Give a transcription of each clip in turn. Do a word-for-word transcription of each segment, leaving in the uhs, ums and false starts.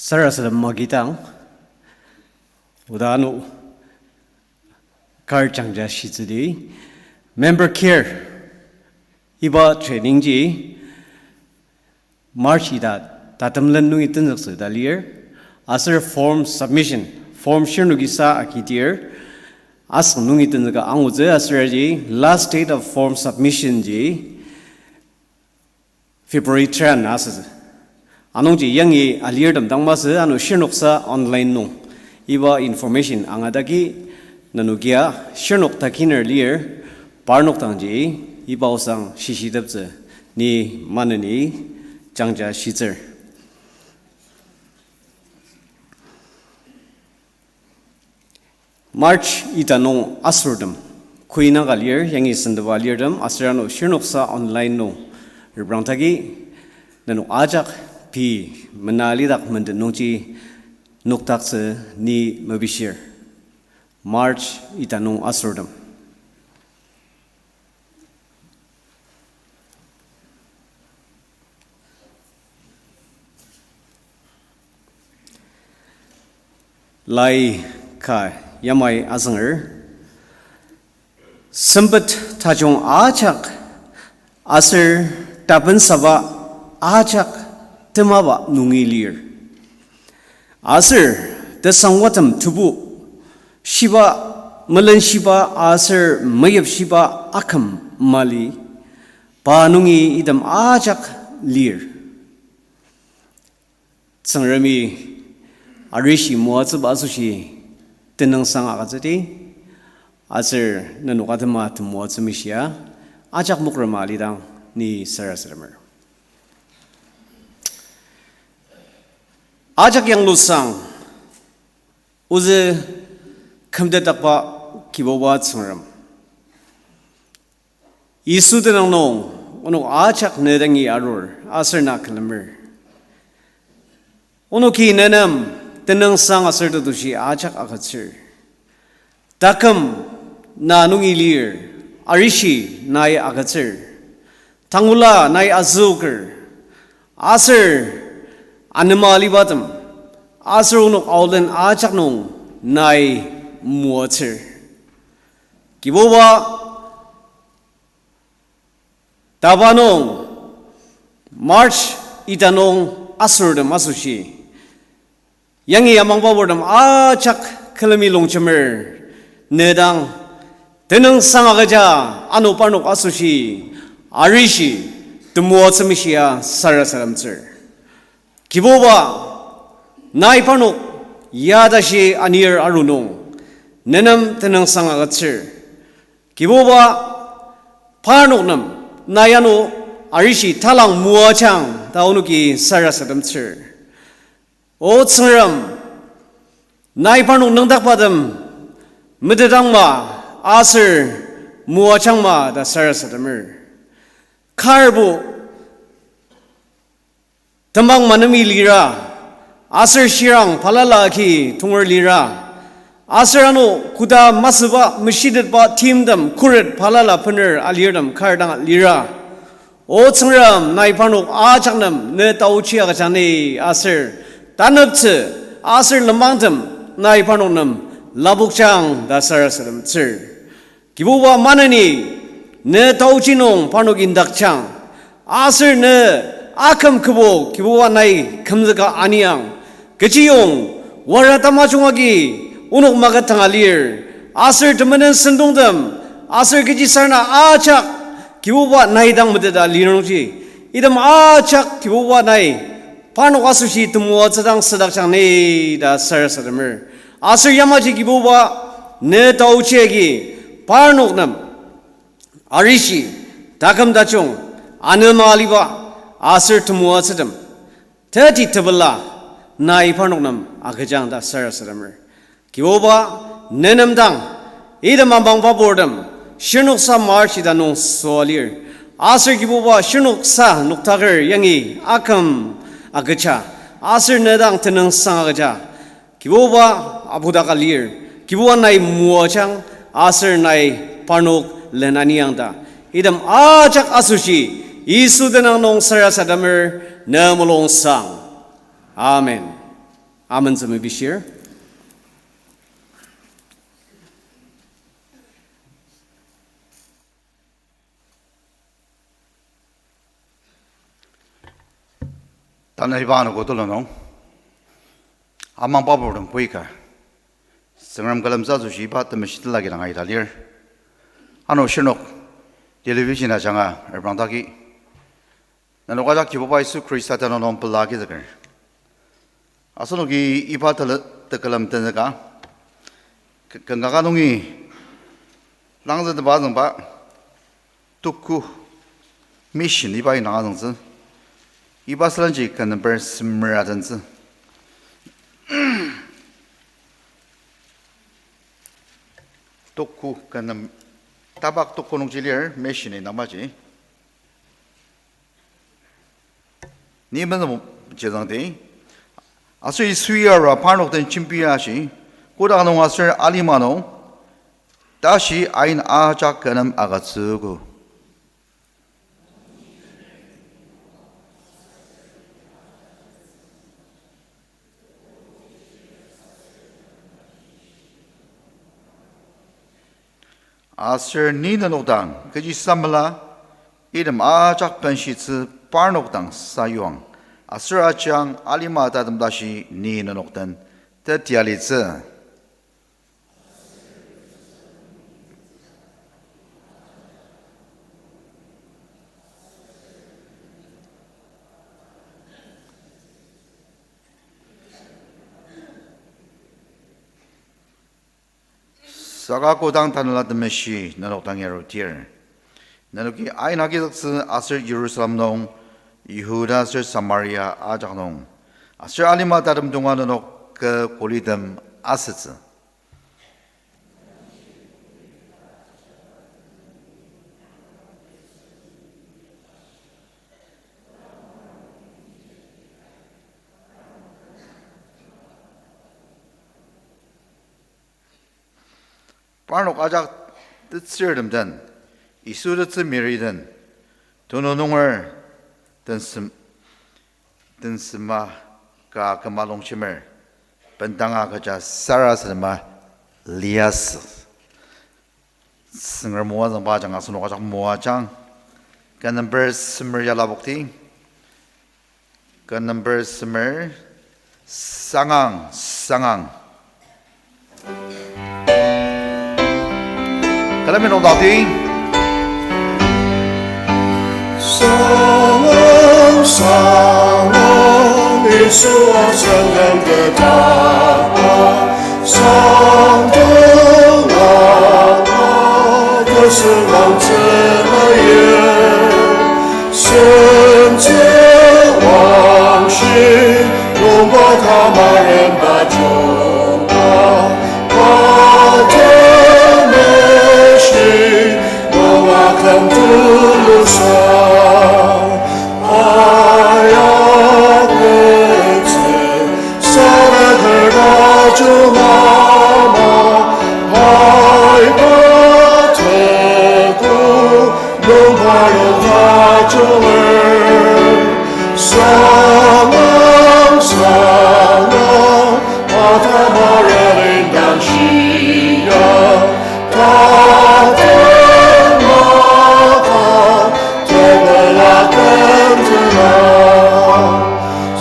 Sarasadem magidang, oda ano kar jangja shitsüdi, member care, iba trainingji March ita tatemlen nungi tenzüktsü ta lir, aser form submission, form shirnokisa agidir, asüng nungi tenzüka angutsü aser aji last date of form submission ji February three asütsü. Anungji yangi alirtem dang masü ano shirnoksa online nung. Iba information angatagi nenokia shirnok takiner lir parnok dangji iba osang shishiteptsü ni maneni jangja shitsür. March ita nung asortem, kuinaka lir, yangi sendeba lirtem, aser ano shirnoksa online nung reprangtagi, nenok ajak pei mena lidak menden nungji nokdaktsü ni mepishir. March ita nung asortem. Lai ka yamai azünger, sempet tajung ajak aser tapensaba ajak temaba nungi lir. Aser tesangwatem tebu shiba, melenshiba aser meyipshiba aküm mali, pa nungi item ajak lir. Tsüngremi arishi moatsüba asoshi tenüngsang agütsüdi, aser nenok atema temoatsü meshia ajak mokrema alidang ni sarasademer. Ajak yanglusang, ozü kümtetdakba Kibuba Tsüngrem, Yisu tenüng nung onok ajak ne dangi arur aser na külemer. Onoki ne nem tenüngsang aser tetushi ajak agütsür. Taküm na nungi lir, arishi nai agütsür. Tangula nai azüoker, aser anema alibatem, aser onok aolen ajak nung nai moatsür. Kibuba, taba nung, March ita nung asortem asoshi, yangi amangba purtem ajak külemi longjemer ne dang tenüngsang agüja, ano parnok asoshi arishi temoatsü meshia sarasademtsür. Kibuba, nai parnok ya tashi anir aru nung, ne nem tenüngsang agütsür. Kibuba, parnok nem nai ano arishi talang moajang ta onoki sarasademtsür. O Tsüngrem, nai parnok nüngdakbatem metetangma aser moajangma ta sarasademer. Karbo temang maneni lira, aser shirang balala agi tonger lira, aser ano koda masüba meshitetba timtem khuret balala bener alirtem kar dang lira. O Tsüngrem, nai parnok ajak nem ne taochi agüjang ni aser taneptsü aser lenmangtem nai parnok nem lapokjang ta sarasademtsür. Kibuba maneni, ne taochi nung parnok indakjang, aser ne aküm kübok Kibuba nai kümzüka aniang, kechiyong wara tamajung agi onok maket tanga lir, aser temenen sentongtem, aser kechisarena ajak Kibuba nai dang meteta lirangji, item ajak Kibuba nai parnok asoshi temoatsü dang südakjang ni ta sarasademer. Aser yamaji Kibuba, ne taochi agi parnok nem arishi, taküm tajung, anema aliba, aser temoatsütem teti tepela nai parnok nem agüjang ta sarasademer. Kibuba, ne nem dang item amangba purtem shirnoksa March ita nung süa lir. Aser Kibuba, shirnoksa noktaker yangi aküm agüja, aser ne dang tenüngsang agüja Kibuba, apudaka lir. Kibuba, nai moajang aser nai parnok lenaniang ta item ajak asoshi Yisu tenüng nung sarasademer, ne mulungsang. Amen. Amentsü mepishir. Tanü iba anogo tulu nung, amangba purtem pui ka, Tsüngrem külemtsü asoshi iba temeshi tela kidang aita lir. Ano shirnok television ajanga reprangdaki, nenok ajak Kibuba Yisu Khrista tenüng nung pela agizüker. Asenoki iba tele-, tekülem tenzüka, k-, kanga ka nungi langzütepa azüngba, Toku mission iba indang azüngtsü. Iba sülenji ken number semer adentsü. Toku ken num-, tapak Toku nungji lir mission indang maji. Ni mezüng jezangdi. Aser Yisui arua parnok den jembi ashi, kotak nung aser alima nung, tashi ain ajak kü nem agütsüogo. Aser ni nenok dang kechi samela, item ajak benshitsü parnok dang sayuang, aser ajang alima tatem tashi ni nenok den teti alitsü. Saka kodang Tanela Temeshi nenok dang arudir, nenoki ain agizüktsü aser Jerusalem nung, Yihuda aser Samaria ajak nung, aser alima tatem tunga nenok kü kulitem asütsü. Parnok ajak tetsürtem den, Yisu tetsü Mary den, tunu nunger tensem-, tensema ka küma longshimer, bendanga kecha sarasadema liasü. Tsüngrem moazüngba ajanga asenok ajak moajang. Kü number semer ya lapokti. Kü number semer, Sangang, Sangang. Külemi nokdakti. Sangang, Sangang, Yisu asen lemtetba. Sangdong lama, tesüngdang tsümaye. Sentsü wangshi, nungba tamarenba jungba, pa temeshi, nunga küm tulusa, aya petse, saraker tajung ama, aiba teku, nungba yong tajunger, sangang, sangang, pa tamaren indang shia, tatem maka, tepela kentena.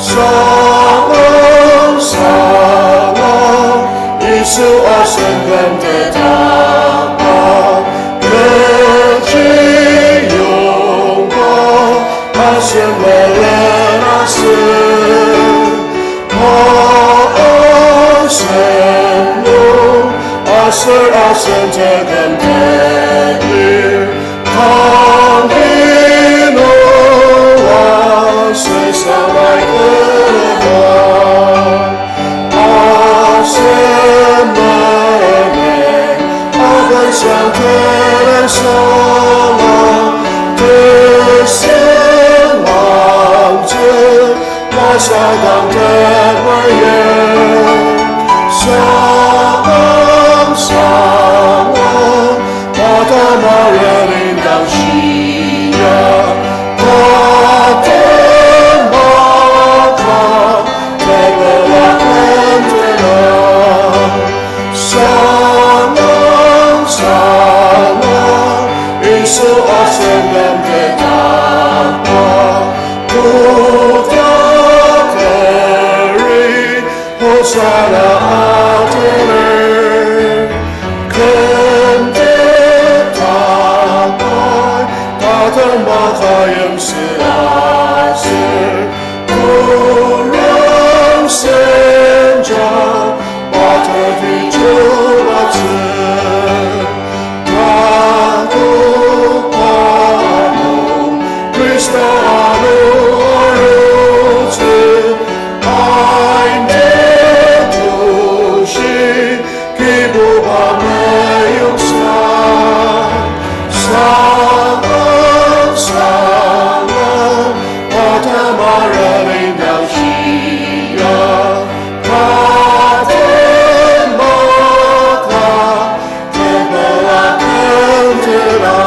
Sangang, sangang, Yisu asen kümtetba, kechi yongba, asen melen asen, pa asen nung, aser asen teküm teti, tangki nung aser samaitema. Asen mene, aben sang teren sala, tesüngmangtsü, masadang temaye. Sangang, sangang, pa tamaren indang shia, tatem maka, tepela Otakeri Hosanna atener, küm tetapai, tatem maka yimsü aser, kurang senja, bateti chubatsü. Tatok ano, Khrista ano arutsü, ain tetushi, Kibuba meyoksa, sangam sangam, atamara inang shia, atamaka, tebela kentela.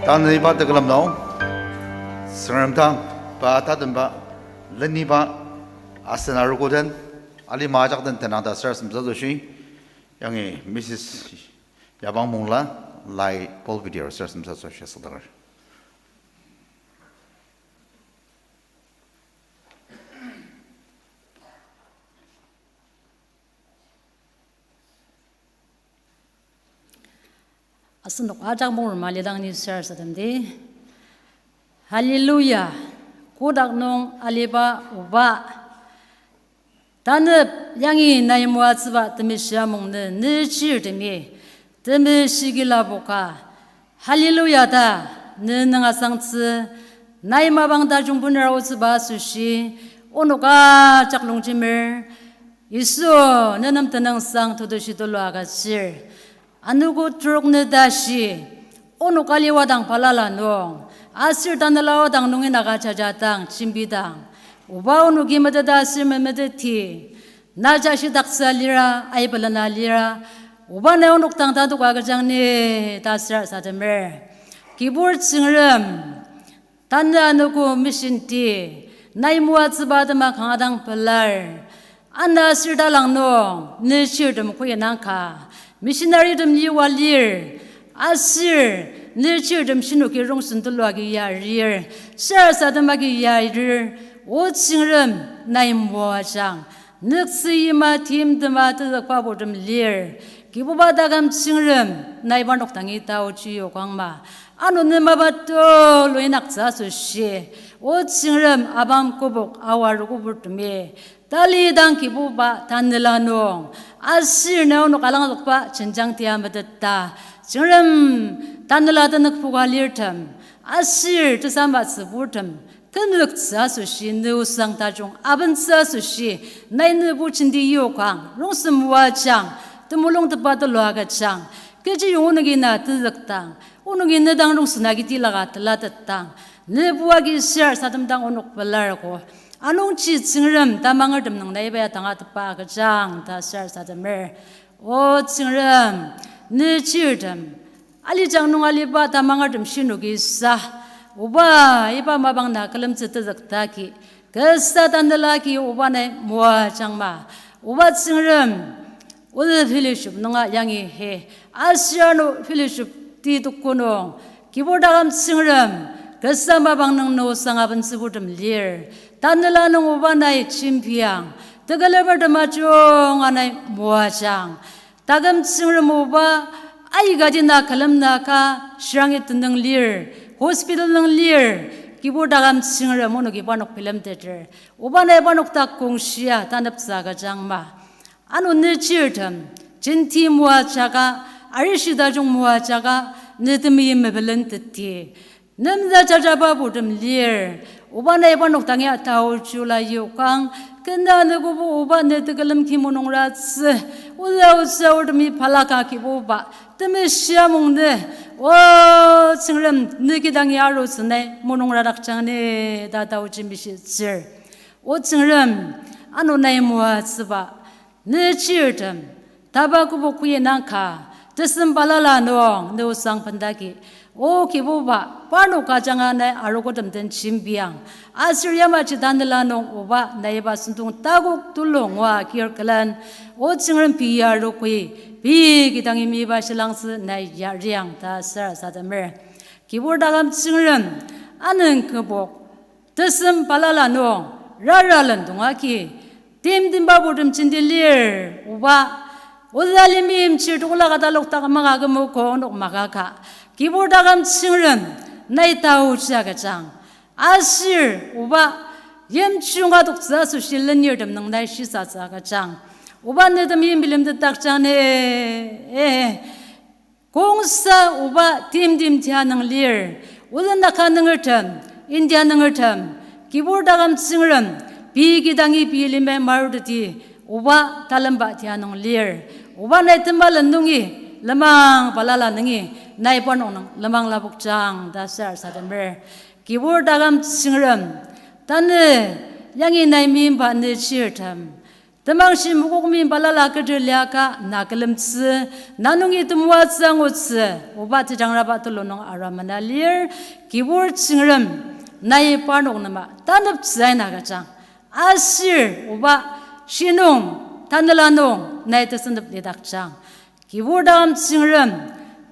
Tanü iba tekülem nung, Tsüngrem dang, pa tatemba, leniba, asen arogo den, alima ajak den tenang ta sarasademtsü asoshi, yangi Mrs. Yabang Mongla, lai pulpit-ir sarasademtsü asoshi asüdanger. Asenok ajak mungrum alidang ni sarasademdi. Hallelujah. Kotak nung aliba oba. Tanep yangi nai moatsüba temeshia mung nü, nü chirtemi, temeshi kilaboka. Hallelujah ta, nü nüng asangtsü, nai mapang tajung bener aotsüba asoshi, onok ajak longjemer, Yisu, nenem tenüngsang tetushi tulu agütsür. Anogo trok nü tashi, onok aliba dang balala nung, aser tanela odang nungi naka jaja dang, jembidang. Oba onoki meteta aser memeteti, na jashidaktsü lira, aibelena lira, oba nai onok dang tatok agüjang ni ta sarasademer. Kibur Tsüngrem, tanü anogo mission ti, nai moatsüba atema kanga dang pelar. Ana aser talang nung, nü chirtem koinang ka, missionary tem liwa lir, aser nü chirtem shinoki rongsen tulu agi yarir, sarasadem agi yarir, O Tsüngrem, nai moajang, nüktsü yima timtema tezükba purtem lir, Kibuba taküm Tsüngrem, nai parnok dangi taochi yokangma. Ano nü mapa tulu inaktsü asoshi, O Tsüngrem, abam kübok aoa rokopurtemi, talidang Kibuba tanela nung, aser nai onok alangzükba jenjang tia meteta, Tsüngrem, tanela tenükboka lirtem, aser tesamatsüburtem, kümzüktsü asoshi nü osang tajung abentsü asoshi, nai nübo jenti yokang, rongsen moajang, temulung tepa tulu agüjang, kechiyong onoki na tezüktang, onoki ne dang rongsen agi tilaka telatettang, nübo agi sarasadem dang onok pelarko. Anungji Tsüngrem tamangertem nung nai iba ya tangatetba agüjang ta sarasademer. O Tsüngrem, nü chirtem, alijang nung aliba tamangertem shinoki sa, oba iba mapang na külemtsü tezüktaki, kasa tanelaki oba nai moajangma, oba Tsüngrem, Ozü fellowship nunga yangi he, aser ano fellowship ti tuko nung, Kibur taküm Tsüngrem, kasa mapang nung nü osang abentsüburtem lir, tanela nung oba nai jembiang, tekülemertem ajunga nai moajang, taküm Tsüngrem oba, aikati na külemnüka, shirangi tenüng lir, hospital nung lir, Kibur taküm Tsüngrem onoki parnok bilemteter, oba nai parnok dak kongshia taneptsü agüjangma. Ano nü chirtem, jenti moajaka, arishi tajung moajaka, nü temeim mepelen teti, nemza jajaba purtem lir, oba nai parnok dangi ataochula yokang, kena nükobo oba nü tekülem ki mulungratsü, oda otsürtemi balaka Kibuba, temeshia mung nü, O Tsüngrem, nü kidangi arutsü nai mulungradakjang ni ta taochi mishitsür. O Tsüngrem, ano nai moatsüba, nü chirtem, taba kübok koinang ka, tesem balala nung nü osang bendagi, O Kibuba, parnok ajanga nai arogotem den jembiang, aser yamaji tanela nung oba nai iba sentong takok tulu ngua kir külen, O Tsüngrem pei arogoi, pei kidangi miba shilangtsü nai yariang ta sarasademer. Kibur taküm Tsüngrem, anüng kübok, tesem balala nung, rara lendong agi, timtemba purtem jenti lir, oba, ozü alima meimchir tokla ka talok dak maka kümogo onok maka ka. Kibur taküm Tsüngrem, nai taoji agüjang. Aser, oba, yimjunga toktsü asoshi lenirtem nung nai shisatsü agüjang. Oba, netem yimbilemtetdakjang ne, eh. Kongsa oba timtem tia nung lir, ozü Naga nungertem, India nungertem, kibur taküm Tsüngrem, pei kidangi pei lima maruteti, oba talemba tia nung lir, oba nai temba len nungi, lenmang balala nungi, nai parnok nung lenmang lapokjang ta sarasademer. Kibur taküm Tsüngrem, tanü yangi nai meimba ne chirtem, temangshi mokok meimba balala keter liaka na külemtsü, na nungi temoatsü angutsü, oba tejangraba tulu nung aramena lir, kibur Tsüngrem, nai parnok nema taneptsü aina agüjang. Aser, oba, shinung, tanela nung, nai tesünep lidakjang. Kibur taküm Tsüngrem,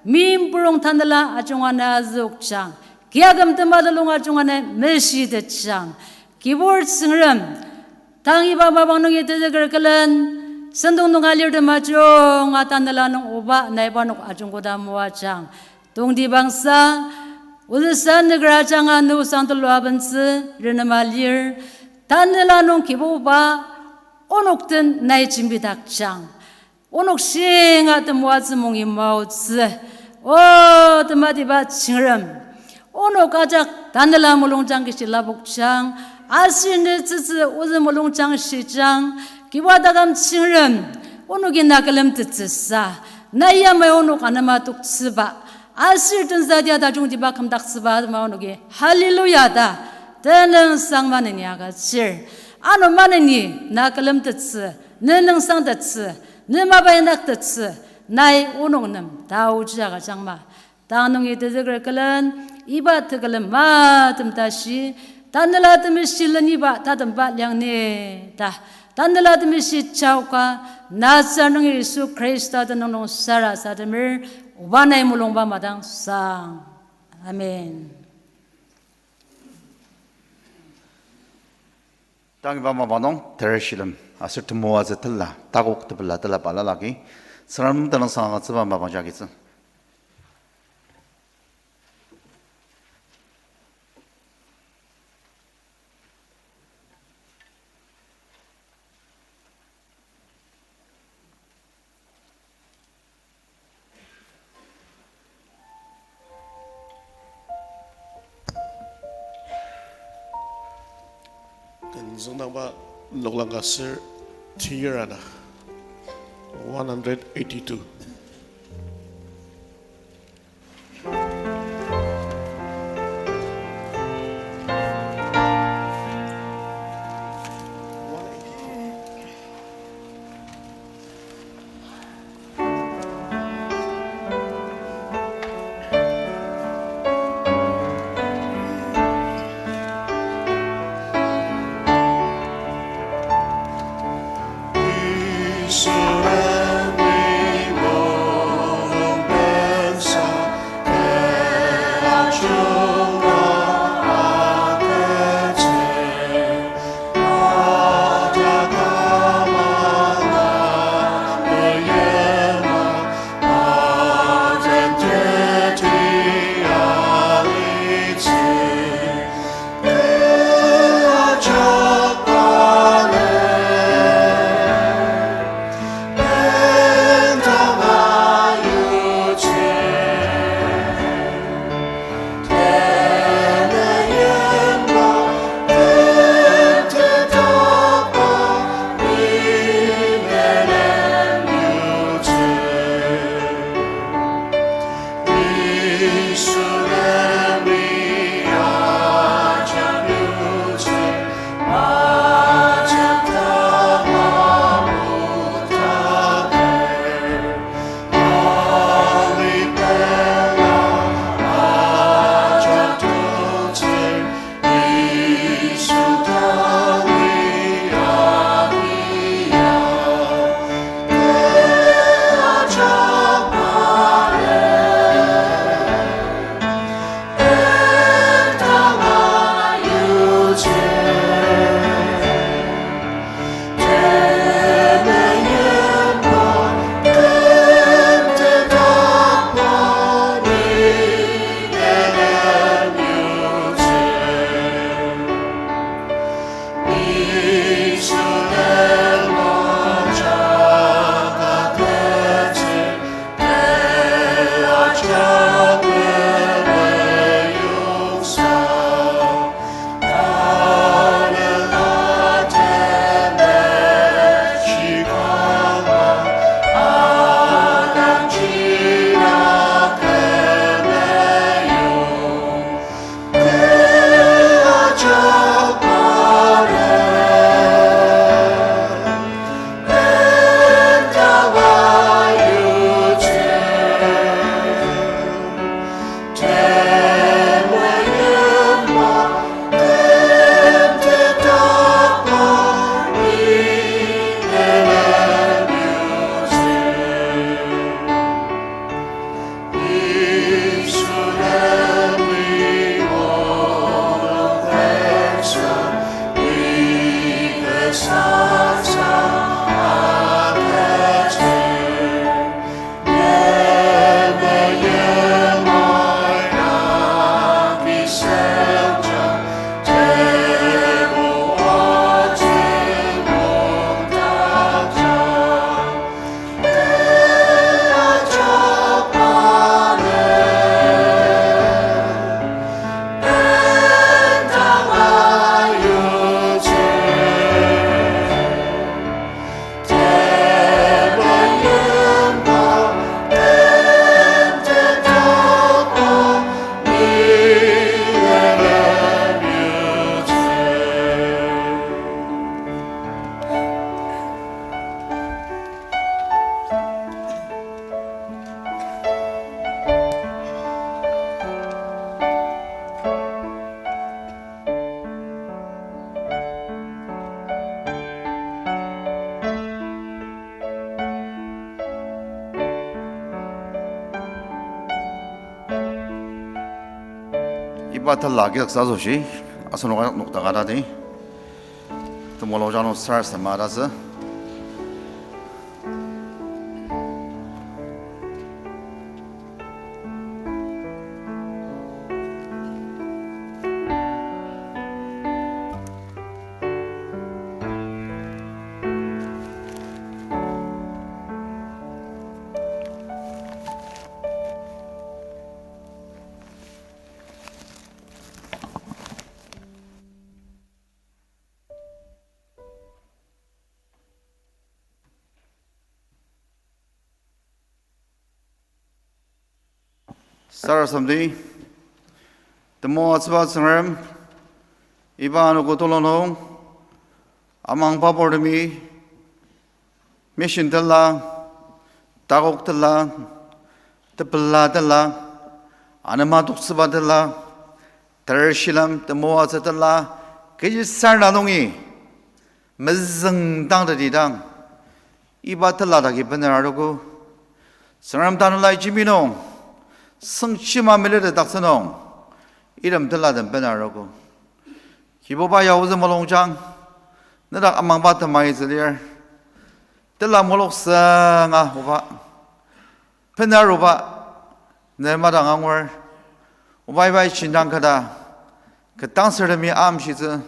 meimburong tanela ajunga na azükjang. Kiaküm tema telung ajunga na meshitetjang. Kibur Tsüngrem, tang iba mapang nungi tezüker külen, sentong nung alirtem ajunga tanela nung oba nai parnok ajungkoda moajang. Tongtibangsa, ozüsa nükra ajanga nü osang tulu abentsü renema lir, tanela nung Kibuba, onok den nai jembidakjang. Onok shinga temoatsü mungi maotsü. O, tematiba Tsüngrem, onok ajak tanela mulungjang kishi lapokjang, aser ne tsütsü ozü mulungjang shijang, Kibu taküm Tsüngrem, onoki na külemtettsüsa, na yamai onok anema toktsüba, aser tensa tia tajungtiba kümdaktsüba atema onoki, hallelujah ta, tenüngsang maneni agütsür. Ano maneni na külemtettsü, ne nüngsangtettsü, ne mapa inyaktettsü, nai onok nem taoji agüjangma. Tang nungi tezüker külen, iba tekülem matem tashi, Tanela Temeshi leniba tatemba liang ni ta, Tanela Temeshi jaoka, Nazareth nungi Yisu Khrista tenüng nung sarasademer, oba nai mulungba madangsang. Amen. Tang iba mapang nung tereshilem aser temoatsü tela, takok tepela tela balala agi, Tsüngrem tenüngsang agütsüba mapang jagi tsü. Ken züngdangba noklang ka ser tiyar ana, one hundred eighty-two. Iba tela kidaksa asoshi, asenok nokdaka tati. Temulung jang nung sarasadema tatsü. Sarasademdi, temoatsüba Tsüngrem, iba anogo tulu nung, amangba purtemi, mission tela, takok tela, tepela tela, anema toktsüba tela, tershilem temoatsü tela, kechi sarena nungi, mezüngdang tetidang, iba tela dagi bener arogo. Tsüngrem Tanelai jembi nung, süngchima meletetdaktsü nung, item telatem bener arogo. Kibuba ya ozü mulungjang, nedak amangba temaitsü lir. Tela muluk sünga oba, bener aruba, ne madang angur, oba iba jindang kata, ketdangsürtemi amshitsü,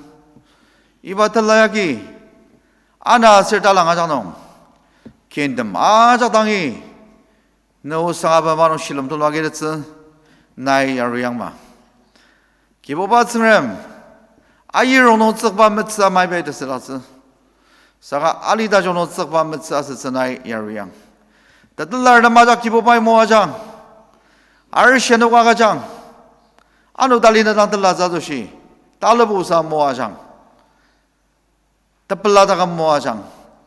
iba tela yagi, ana aser talang ajak nung, kintem ajak dangi, ne osang aba manung shilem tulu agitettsü, nai yariangma. Kibuba Tsüngrem, ayi rongnung tsükba metsü amai bai tesülatsü. Saka alita jung nung tsükba metsü asütsü nai yariang. Tetelar nem ajak Kibubai moajang. Arishi anogo agüjang. Ano tali na dang telatsü asoshi, talibusa moajang. Tepela taküm moajang,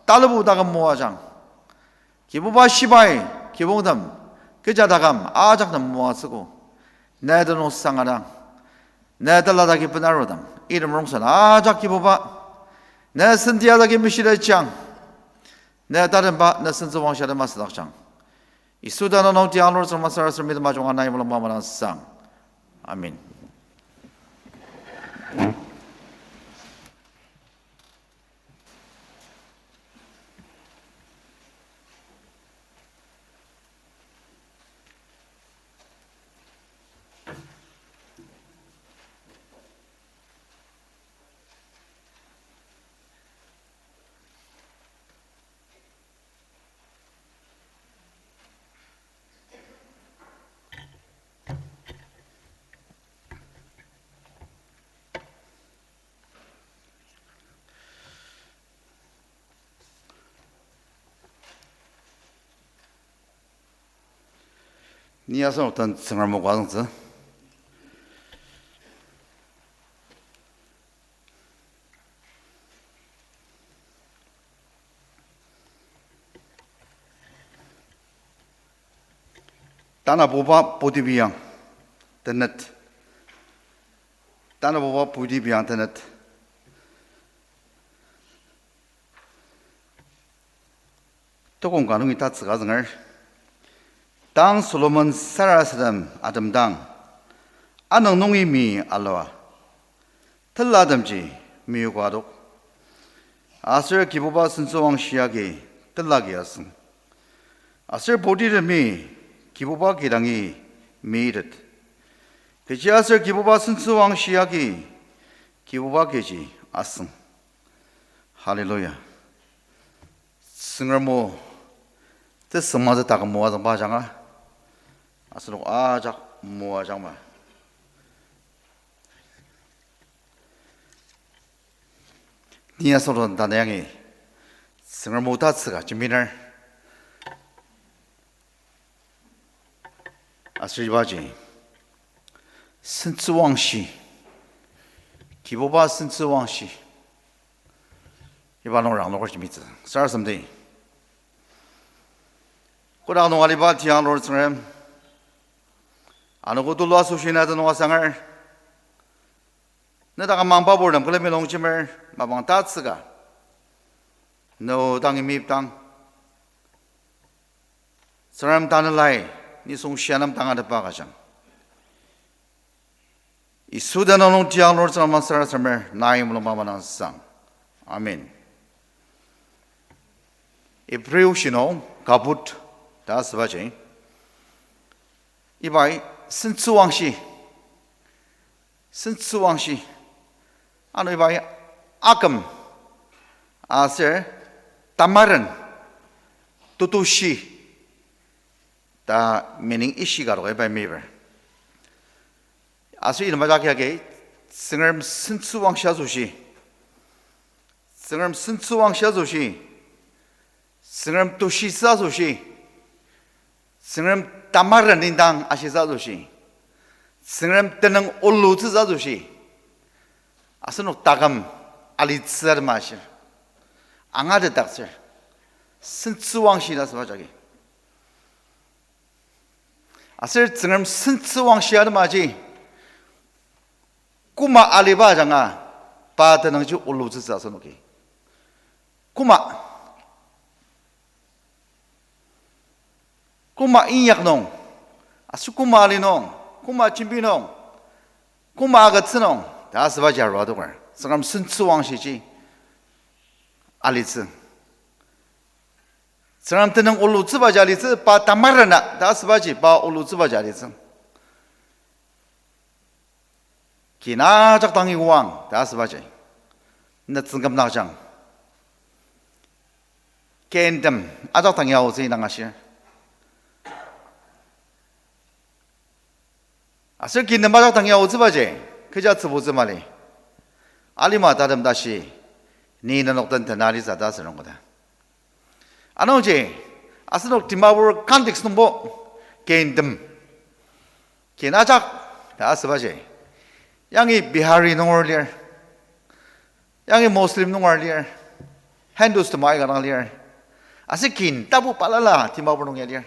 talibu taküm moajang. Kibuba shibai, kibongtem, kecha taküm ajak nem moatsüogo. Ne tenüng sangadang, ne tela dagi bener arudang, item rongsen ajak Kibuba, ne sentia dagi meshilajang, ne tatemba, ne sentsüwangshi atema südakjang. Yisu tenüng nung tiang lur Tsüngrem sarasademdi temajunga nai mulungba madangsang. Amen. Ni asenok den Tsüngrem o ka züngtsü. Tanabuba putibi yang tenet. Tanabuba putibi yang tenet. Tokong ka nungi tatsüka zünger. Tang Solomon sarasadem atemdang, anüng nungi mi alua, telatemji meyuka adok. Aser Kibuba sentsüwangshi agi telagi asüng. Aser putitemi Kibuba kidangi meitet. Kechiaser Kibuba sentsüwangshi agi Kibuba kechi asüng. Hallelujah. Tsüngrem o tesüngmazü taküm moajangba ajanga, asenok ajak moajangma. Ni asenok tanü yangi Tsüngrem o tatsüka jembiner. Aser ibaji sentsüwangshi, Kibuba sentsüwangshi, iba nung rangloker jembitsü sarasademdi. Kodak nung aliba tiang lur Tsüngrem, anogo tulu asoshi na tenüng asanger, ne dak amangba purtem külemi longjemer mapang tatsüka, ne o dang imipdang, Tsüngrem Tanelai, nisung shia nem tangatetba agüjang. Yisu tenüng nung tiang nung Tsüngrem sarasademer nai mulung mama nang sang. Amen. Hebrew shi nung kabut ta asübaji, ibai sentsüwangshi, sentsüwangshi, ano ibai aküm aser tamaren tetushi ta meaning ishi ka doka ibai meper. Aser item ajak yagi, Tsüngrem sentsüwangshi asoshi, Tsüngrem sentsüwangshi asoshi, Tsüngrem tushisa asoshi, Tsüngrem tamaren indang ashisa asoshi, Tsüngrem tenüng olutsüsa asoshi, asenok taküm alitsü atema ashir, angatetdaktsür, sentsüwangshi ta asüba jagi. Aser Tsüngrem sentsüwangshi atemaji koma aliba ajanga pa tenüngji olutsütsü asenoki. Koma, koma inyak nung, aser koma ali nung, koma jembi nung, koma agütsü nung ta asübaji arua adoker, Tsüngrem sentsüwangshiji alitsü. Tsüngrem tenüng olutsübaji alitsü, pa tamarena ta asübaji pa olutsübaji alitsü. Kin ajak dangi oang ta asübaji, nütsüngküm nangja, kintem ajak dangi aotsü indang ashir. Aser kintem ajak dangi aotsübaji kecha tsübutsü mali. Alima tatem tashi, ni nenok den tena alitsü ta asür nung koda. Anungji, asenok Dimapur context nungbo, kintem, kin ajak ta asübaji, yangi Bihari nunger lir, yangi Muslim nunger lir, Hindus tema aika dang lir, aser kin tapu balala Dimapur nung ya lir.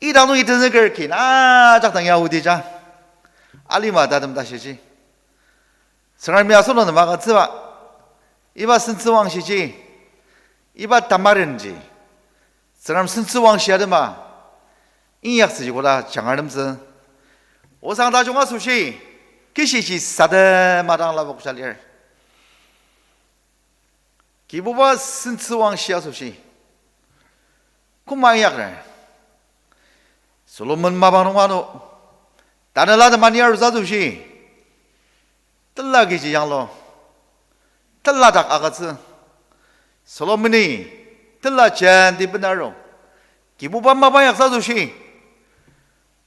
Idang nungi tenzüker kin ajak dang ya aodija, alima tatem tashiji. Tsüngremi asenok nem agütsüba, iba sentsüwangshiji, iba tamarenji, Tsüngrem sentsüwangshi atema inyaktsüji koda jangartemtsü. Osang tajung asoshi, kishiji sadema dang lapokja lir. Kibuba sentsüwangshi asoshi koma inyakner? Solomon mapang nung ano, tanela temani arutsü asoshi, tela kechi yanglu, tela dak agütsü. Solomoni tela jenti benaru, Kibuba mapang inyaktsü asoshi,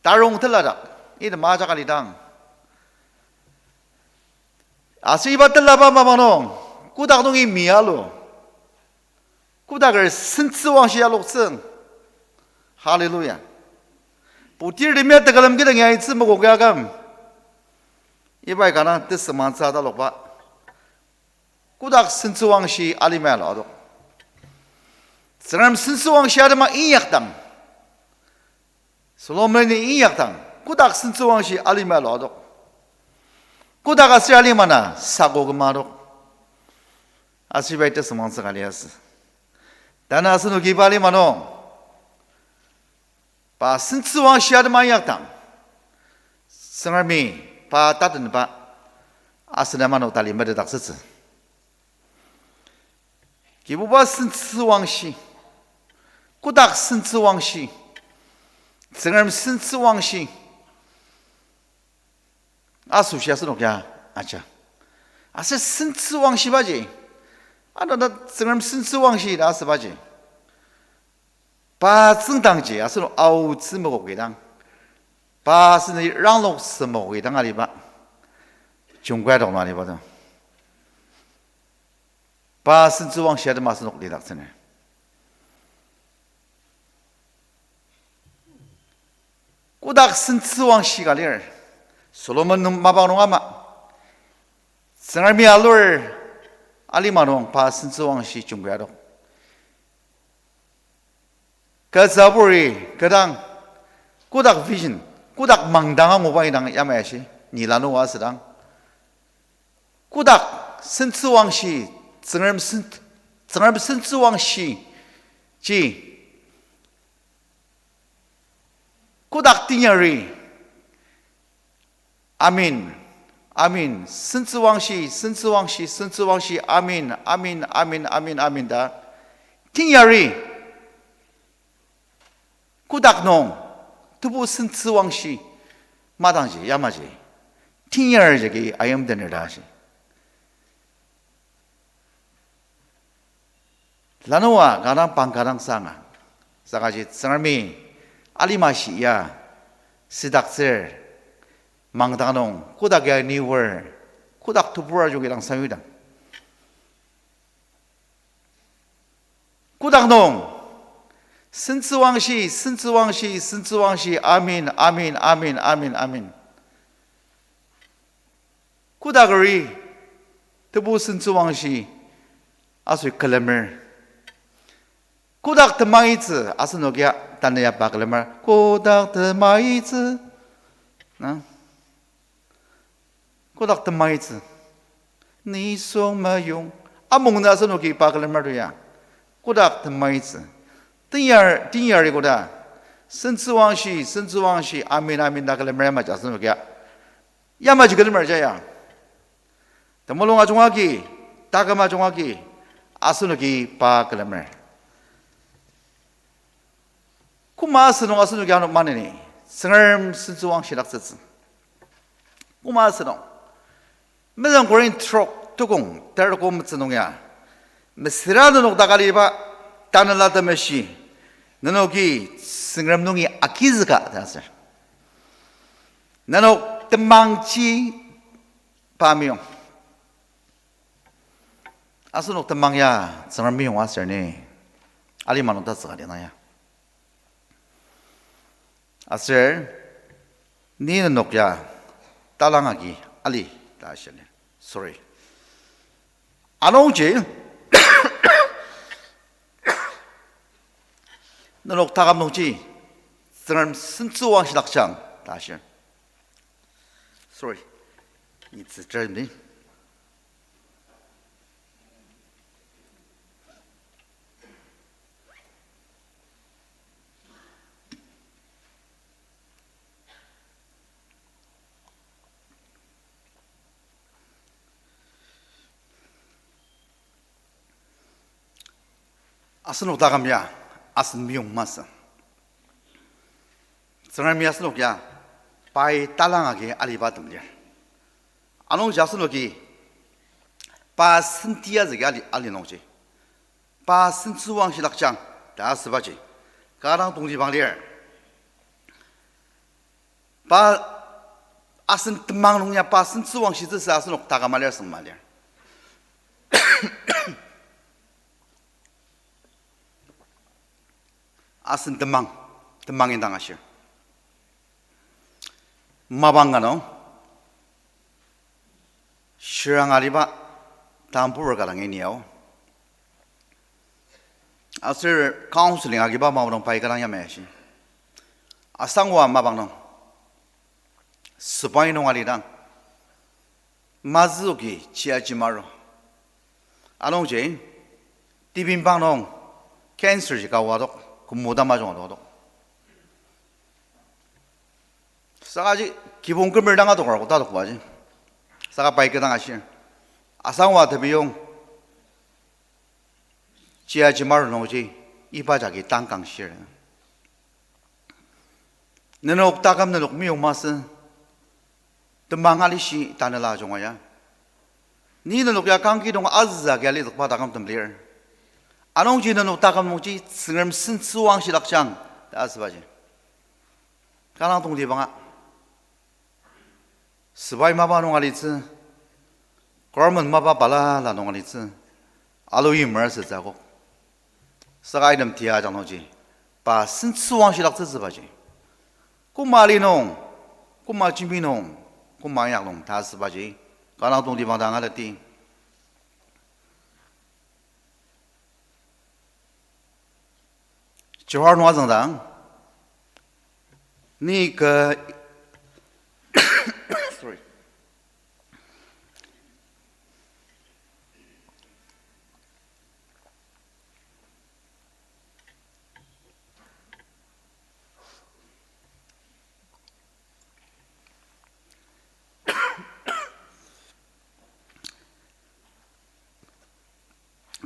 tarong tela dak, item ajak alidang. Aser iba telaba mapang nung, kodak nungi mi alu, kodaker sentsüwangshi aloktsü. Hallelujah. Putir limya tekülem kidang ya itsü mokok ya aküm, ibai kanga tesümangtsü talokba, kodak sentsüwangshi alima alu adok. Tsüngrem sentsüwangshi atema inyakdang, Solomoni inyakdang, kodak sentsüwangshi alima alu adok. Kodak aser alima na sako küma adok. Aser ibai tesümangtsü ka liasü. Tanü asenoki iba alima nung, pa sentsüwangshi atema inyakdang, Tsüngremi pa tatenba asen ama nung tali metetdaktsütsü. Kibuba sentsüwangshi, kodak sentsüwangshi, Tsüngrem sentsüwangshi asoshi asenok ya aja. Aser sentsüwangshibaji, ano na Tsüngrem sentsüwangshi ta asübaji, pa tsüngdangji asenok aotsü mokokidang, pa seni rangloktsü mokokidang aliba, jungkai adok nung aliba to. Pa sentsüwangshi atema asenok lidaktsüner. Kodak sentsüwangshi ka lir, Solomon nung mapang nung ama, Tsüngremi alur alima nung pa sentsüwangshi jungkai adok. Kü tsüburi kü dang, kodak vision, kodak mangdang anguba indang yamai ashi, ni lanur asüdang, kodak sentsüwangshi, Tsüngrem sen-, Tsüngrem sentsüwangshi ji, kodak teinyari, amen, Amen. Sentsüwangshi, sentsüwangshi, sentsüwangshi. Amen, amen, amen, amen, amen ta. Tenyari. Kodak nung. Tebu sentsüwangshi. Madangji, yamaji. Tenyari jagi ayimdener ta shi. Lanoa kanga pang kanga sanga. Sakaji Tsüngremi alima shia sidaktsür mangdang nung kodak ya niwer kodak tebur ajoki dang sayudang. Kodak nung sentsüwangshi, sentsüwangshi, sentsüwangshi, amen, amen, amen, amen, amen. Kodak ri tebu sentsüwangshi asü külemer. Kodak temaitsü asenokia tanü ya pa külemer. Kodak temaitsü. Na? Kodak temaitsü. Nisung mayong. Amung na asenoki pa külemer tu ya. Kodak temaitsü. Tenyar, tenyari koda. Sentsüwangshi, sentsüwangshi, amen, amen ta külemer yamaji asenokia. Yamaji külemer jaya. Temulung ajungagi, taküm ajungagi, asenoki pa külemer. Koma asünung asenoki ano maneni, Tsüngrem sentsüwangshidaktsütsü. Koma asünung. Mezüng Korinth trok tukong terko metsü nung ya. Mesüra nenok dak aliba, Tanela Temeshi, nenoki Tsüngrem nungi agizüka ta asür. Nenok temangji pa meyong. Asenok temang ya Tsüngrem meyong aser ni alima nung tatsüka dena ya. Aser ni nenok ya talang agi ali ta ashir ni. Sorry. Anungji nenok taküm nungji Tsüngrem sentsüwangshidakjang ta ashir. Sorry. Ni tsüter ni. Asenok taküm ya, asen meyong masü. Tsüngremi asenok ya, pai talang agi aliba tem lir. Anungji asenoki, pa senti azüki ali, ali nungji. Pa sentsüwangshidakjang, ta asübaji. Kanga dang tongtibang lir. Pa asen temang nung ya pa sentsüwangshitsüsa asenok taküm alir seng ma lir. Asen temang, temang indang ashir. Mapang ka nung, shirang aliba, tambur ka dang iniao. Aser counseling agiba mapang nung pai ka dang yamai ashi. Asangwa mapang nung, sepai nung alidang, mazüoki chiaji maru. Anungji, tibimbang nung cancer ji ka oadok, kümodang majung oadok. Sakaji, kibong kümer dang adokar ko tadokbaji. Saka pai kü dang ashir. Asangwa tebiyong, chiaji maru nungji, iba jagi tang kangshir. Nenok taküm nenok meyong masü, temang alishi tanela junga ya. Ni nenok ya kangki nung azüza agi alidokba taküm tem lir. Anungji nenok taküm nungji Tsüngrem sentsüwangshidakjang ta asübaji. Kanga dang tongtibanga. Sepai mapa nung alitsü, government mapa balala nung alitsü, alu yimer asütsü akok. Saka item tia ajak nungji, pa sentsüwangshidaktsütsübaji. Koma ali nung, koma jembi nung, koma inyak nung ta asübaji. Kanga dang tongtibang dang alati. Johor nung azüngdang, ni kü, sorry.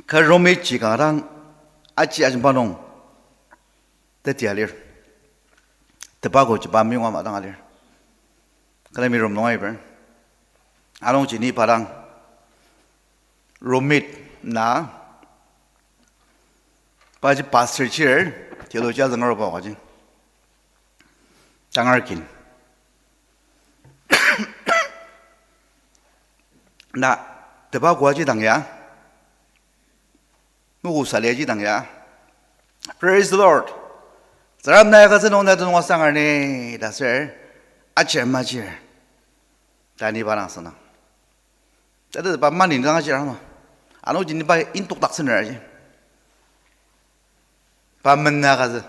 Kü Romit ji kanga dang aji ajemba nung teti alir. Tobacco jiba meyong ama dang alir. Külemi Rom nung aiber. Anungji ni pa dang Romit na, paji pastor chir, theology azünger ba kaji. Tangar kin. Na, tobacco aji dang ya. Mugu sali aji dang ya. Praise the Lord. Tsüngrem nai agütsü nung na tenüng asangar ni ta ser. Aji majir. Ta ni pa dang asünang. Tata pa mani dang aji rama. Anungji ni pa intok dak sener aji. Pa mena agütsü.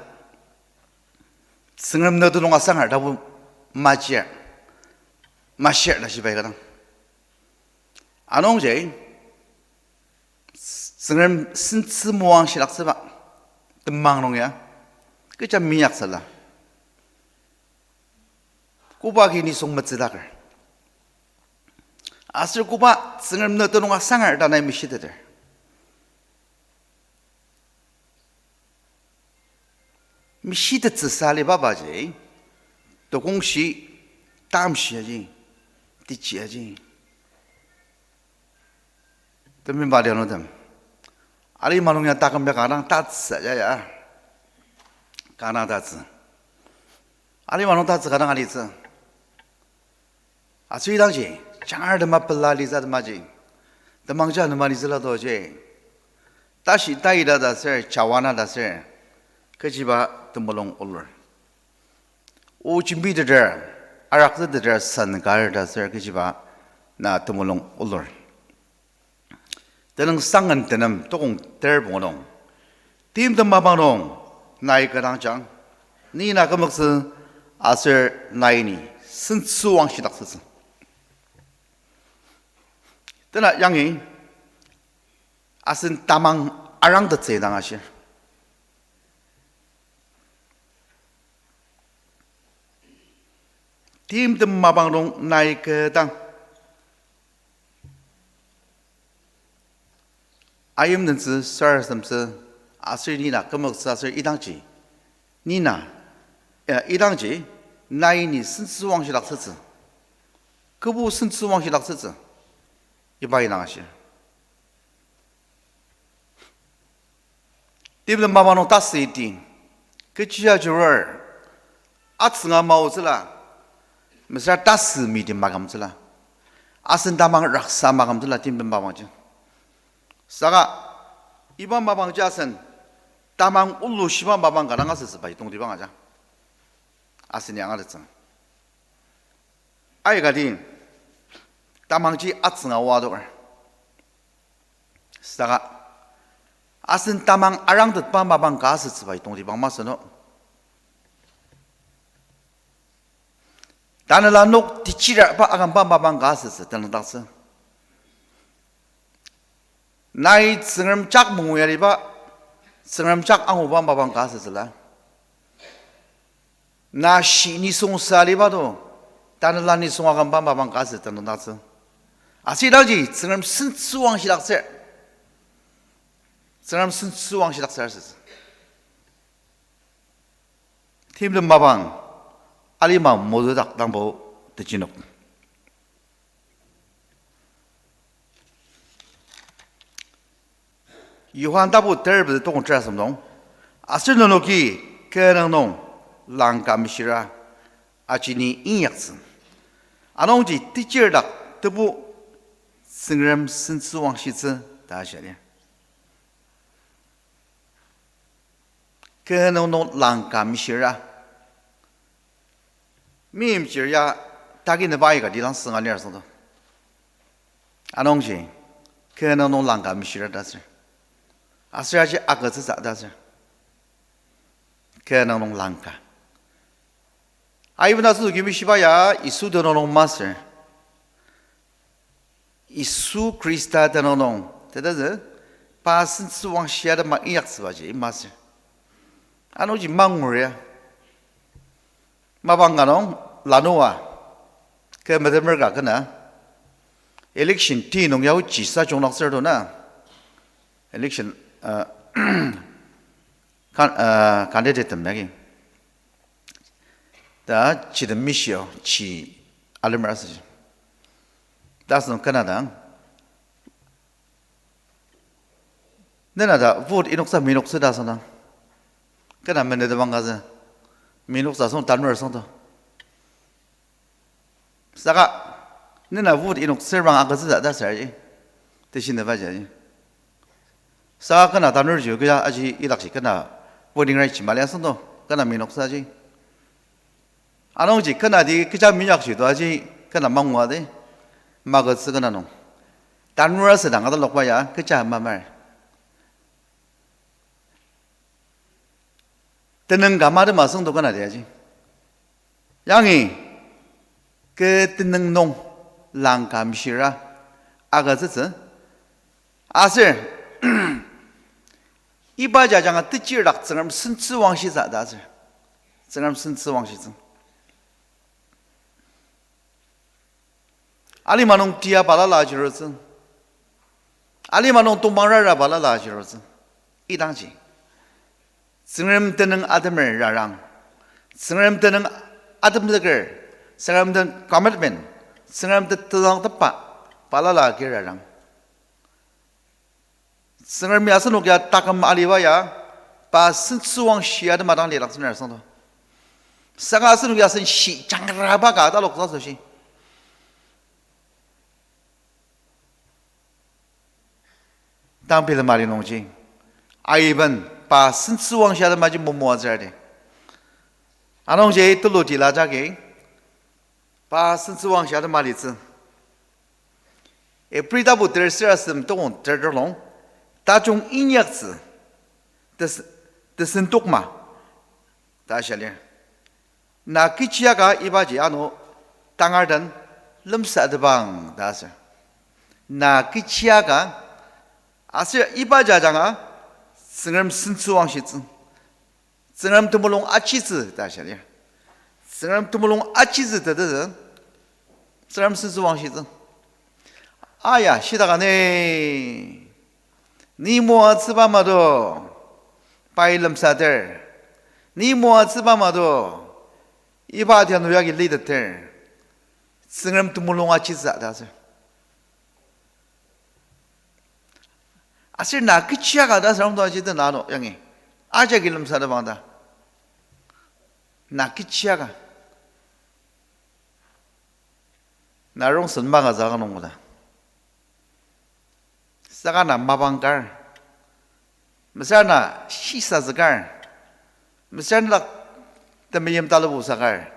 Tsüngrem na tenüng asangar tapu majir. Mashir ta shibai kadang. Anungji, Tsüngrem sentsü moang shilaktsüba temang nung ya, kecha minyaksala. Koba ki nisung metsüdaker. Aser koba Tsüngrem na tenüng asangar ta nai mishiteter. Mishitettsüsa aliba baji, tokongshi, tamshi aji, techi aji. Temeim pa lianudem. Alima nung ya taküm ya kanga dang tatsü ya ya. Kanga dang tatsü. Alima nung tatsü kanga dang alitsü. Aser idangji, jangar tema pela litsü temaji. Temangja nema litsüla toji. Tashi taida ta ser, jawana ta ser. Kechiba temulung olur. O jembiteter, arakteteter sen kar ta ser kechiba na temulung olur. Tenüng sangen tenem tokong ter pungu nung. Timtem mapang nung, nai kü dang jang. Ni na kümoktsü aser nai ni sentsüwang shidaktsütsü. Tena yangi, asen tamang arangtettsü dang ashir. Timtem mapang nung nai kü dang. Ayimdentsü, sarasademtsü, aser ni na kümoktsü aser idangji. Ni na, eh, idangji, nai ni sentsüwang shidaktsütsü. Kübu sentsüwang shidaktsütsü. Iba inang ashir. Timtem mapang nung tasü iti. Kechi ajurur. Atsünga maotsüla. Mesüra tasü miti makümtsüla. Asen tamang raksa makümtsüla timtem mapangji. Saka, iba mapangji asen tamang ulu shiba mapang ka dang asütsübaji tongtibang aja. Asen ya angatettsü. Aikati, tamangji atsünga oa adoker. Saka, asen tamang arangtetba mapang ka asütsübaji tongtibang masü no. Tanela nok techiraba akümba mapang ka asütsü tenüngdaktsü. Nai Tsüngrem jak mangu yariba, Tsüngrem jak anguba mapang ka asütsüla. Na shi nisung sa aliba to, tanela nisung akümba mapang ka asü tenüngdaktsü. Aser idangji Tsüngrem sentsüwang shidaktsür. Tsüngrem sentsüwang shidaktsür asütsü. Timtem mapang, alima mozudak dangbo tejinok. Johan tapu ter pezü tokong ter asem nung, aser nenoki kü nung nung langka mishira aji ni inyaktsü. Anungji techirdak tebu Tsüngrem sentsüwangshitsü ta shia lir. Kü nung nung langka mishira. Meimchir ya tagi neba aika dilang sünga lir asüngdo. Anungji, kü nung nung langka mishira ta sür. Aser aji agütsütsü ta sür. Kü nung nung langka. Aiben asenoki mishiba ya Yisu tenüng nung masür. Yisu Khrista tenüng nung, tetezü, pa sentsüwangshia atema inyaktsübaji masür. Anungji mangur ya. Mapang ka nung lanua, kü metemer ka kena, election ti nung ya ochi sa jungnaktsür to na. election, uh, can-, uh, candidate tem yagi. Ta chitem mishio chi alemer asüji. Ta asünung kena dang. Nena ta vote inoksa minoktsü ta asünung. Kena menetebang kazü. Minoksa song tanur song to. Saka, nena vote inoktsür bang agütsütsü ta saraji. Teshineba jaji. Saka kena tanur ji, kecha aji idakji kena voting right ji mali asüngdo, kena minoktsü aji. Anungji kena di kecha minyakji to aji kena mangua de, magütsü kena nung. Tanur asüdang atalokba ya, kecha mamar. Tenüng ka matem asüngdo kena di aji. Yangi, ke tenüng nung langka mishira agütsütsü. Aser, iba jajanga techirdak Tsüngrem sentsüwangshitsü ta aser. Tsüngrem sentsüwangshitsü. Alima nung tia balala ajirutsü. Alima nung tongpang rara balala ajirutsü. Idangji. Tsüngrem tenüng atemer rarang. Tsüngrem tenüng atemzüker. Tsüngrem den commitment. Tsüngrem te tezangtepba balala agi rarang. Tsüngremi asenok ya taküm aliba ya, pa sentsüwangshi atema dang lidaktsüner asüngdo. Saka asenok ya sen shi jangraba ka taloktsü asoshi. Tang bilema li nungji, aiben pa sentsüwangshi atemaji momoatsür di. Anungji tulu tila jagi, pa sentsüwangshi atema litsü. Ibri tapu ter sür asem tokong ter telung, tajung inyaktsü, tes-, tesentokma, ta shia lir. Na kechiaka ibaji ano tangar den lemsatepang ta asür. Na kechiaka aser iba jajanga Tsüngrem sentsüwangshitsü. Tsüngrem temulung ajitsü ta shia lir. Tsüngrem temulung ajitsü tetezü, Tsüngrem sentsüwangshitsü. Aya, shidaka ni, ni moatsüba mado, pai lemsater. Ni moatsüba mado, iba tia nuyagi liteter. Tsüngrem temulung ajitsü ta asür. Aser na kechiaka ta asür angto aji tena ano yangi. Ajaki lemsatepang ta. Na kechiaka. Na rongsen magazaka nung ta. Saka na mapang kar. Mesüra na shisazü kar. Mesüra nedak temeim talubu sakar.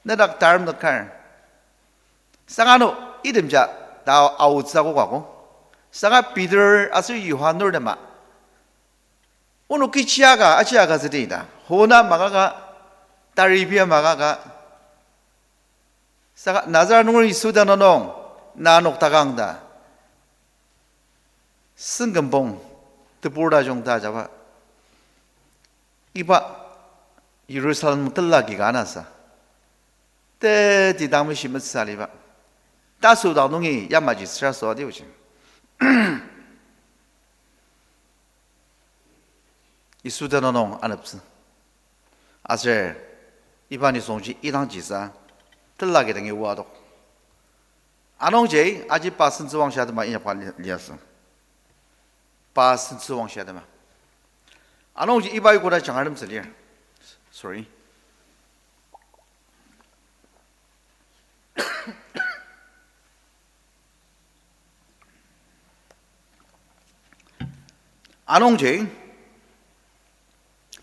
Nedak tarem nükar. Saka ano itemja ta aotsü akok ako. Saka Peter aser Johan nurtema, onok kechiaka aji agütsüdi ta. Hona magaka, taribia magaka. Saka Nazareth nunger Yisu tenüng nung, na noktakang ta. Sengkümpong tebur tajung ta ajaba. Iba Jerusalem tela ki ka anasa. Teti dang meshimetsü aliba. Tasüdak nungi yamaji sarasadem oji. Yisu tenüng nung aneptsü. Aser iba nisungji idangji sa tela ki dangi oa adok. Anungji aji pa sentsüwangshi atema inyakba li-, liasü. Pa sentsüwangshi atema. Anungji iba ikoda jangratemtsü lir. Sorry. Anungji,